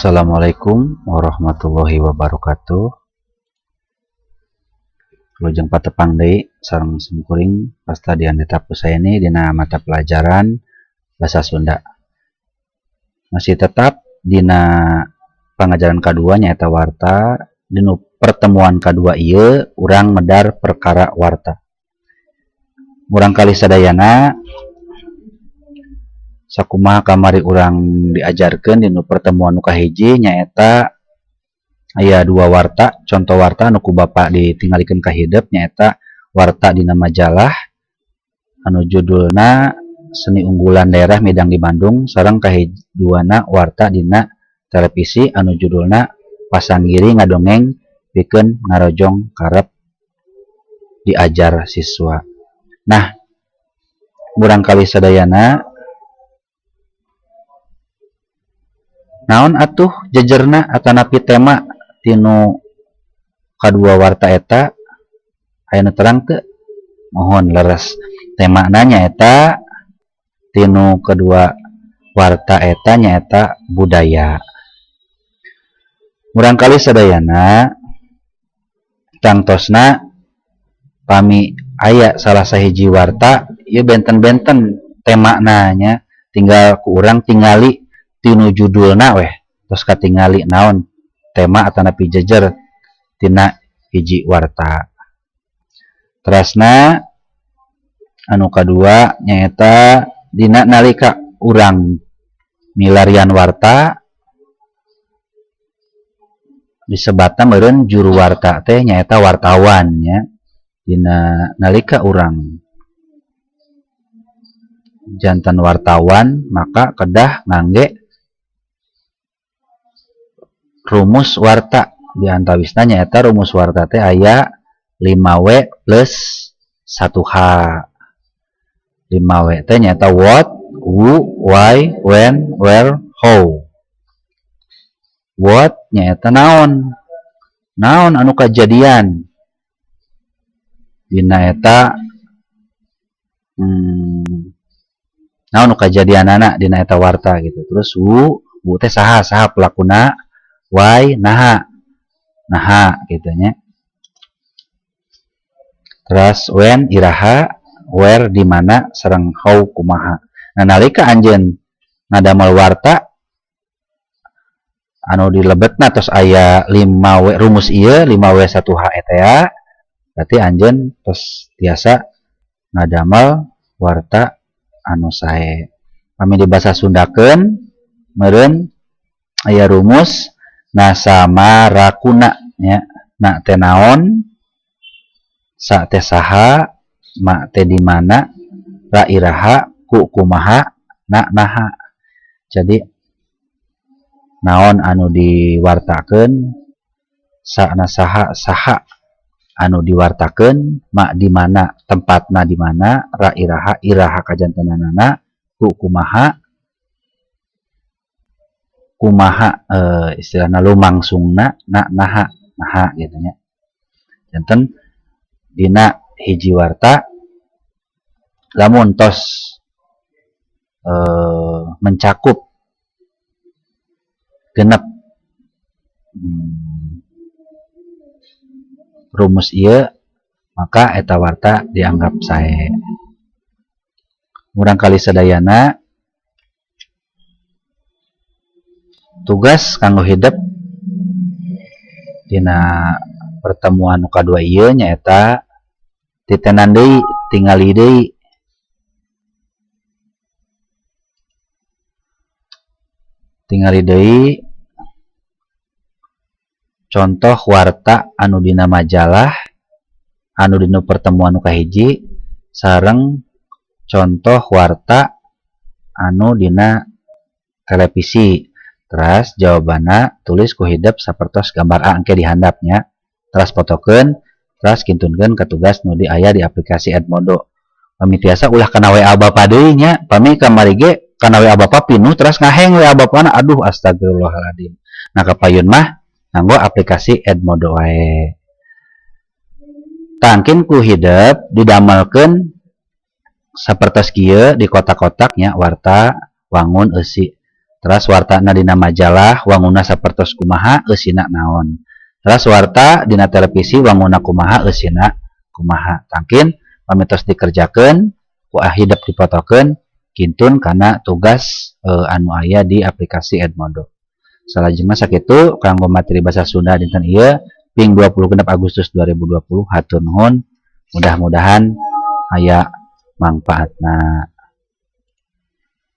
Assalamualaikum warahmatullahi wabarakatuh. Wilujeng patepang deui sareng simkuring pasta Dian Husaini dina mata pelajaran Bahasa Sunda. Masih tetap dina pangajaran kadua nyaeta warta. Dinu pertemuan kadua ieu urang medar perkara warta. Murangkalih sadayana, sakumaha kamari urang diajarkeun dinu pertemuan nu kahiji, nyaeta aya dua warta, contoh warta anu ku Bapak ditingalikeun ka hidep, nyaeta warta dina majalah anu judulna Seni Unggulan Daerah Midang di Bandung, sareng kahiduana warta dina televisi anu judulna Pasanggiri Ngadongeng Pikeun Ngarojong Karep Diajar Siswa. Nah, murangkalih sadayana, naon atuh jejerna atanapi tema tinu kadua warta eta? Aya nu terang teu? Mohon, leres, temana nyaeta tinu kedua warta eta nyaeta budaya. Murangkalih sadayana, tangtosna pami aya salah sahiji warta ieu benten-benten temana nya, tinggal ku urang tingali tinu judulna weh, terus katingali naon tema atanapi jejer tina hiji warta. Terasna anu kadua nyaeta dina nalika urang milarian warta, disebatna meureun juru warta teh nyaeta wartawan nya. Dina nalika urang janten wartawan, maka kedah ngangge rumus warta. Di antawisna nyaeta rumus warta teh aya 5W plus 1H. 5W teh nyaeta what, who, why, when, where, how. What nyaeta naon, naon anu kajadian dina eta, naon nu kajadianana dina eta warta gitu. Terus who, who teh saha, saha pelakuna. Why naha, naha gitu nya. Terus when iraha, where di mana, sareng how kumaha. Nah, nalika anjeun ngadamel warta anu dilebetna tos aya 5W, rumus ieu 5W 1H eta ya, berarti anjeun tos tiasa ngadamel warta anu sae. Pami di bahasa Sundakeun meureun aya rumus nasamarakuna nya. Na teh naon, sa teh saha, ma teh di mana, ra iraha, ku kumaha, na naha. Jadi naon anu diwartakeun, sa na saha, saha anu diwartakeun, ma di mana, tempatna di mana, ra iraha, iraha kajantenanana, ku kumaha, kumaha istilahna lumangsungna, na naha, naha gitu nya. Janten dina hiji warta lamun tos mencakup genep rumus ieu, maka eta warta dianggap sae. Murangkalih sadayana, tugas kanggo hidep dina pertemuan nu kadua ieu nyaeta titenan deui, tingali deui tingali deui contoh warta anu dina majalah anu dina pertemuan nu kahiji sareng contoh warta anu dina televisi. Teras jawabanna tulis ku hidep sapertos gambar A engke dihandapnya. Teras fotokeun, teras kintunkeun ka tugas nu di aya di aplikasi Edmodo. Pami tiasa ulah kana WA Bapak deui nya, pami kamari ge kana WA Bapak pinuh teras ngaheng WA Bapana, aduh astagfirullahaladzim. Nah, kapayun mah nganggo aplikasi Edmodo wae. Tangkin ku hidep didamelkeun sapertos kieu di kotak-kotaknya warta wangun eusi. Terus wartana dina majalah wangunna sapertos kumaha, eusina naon. Terus warta dina televisi wangunna kumaha, eusina kumaha. Tangkin pami tos dikerjakeun ku hidep dipotokeun, kintun kana tugas anu aya di aplikasi Edmodo. Salajengna sakitu kanggo materi bahasa Sunda dinten ieu ping 26 Agustus 2020. Hatur nuhun, mudah-mudahan aya mangfaatna.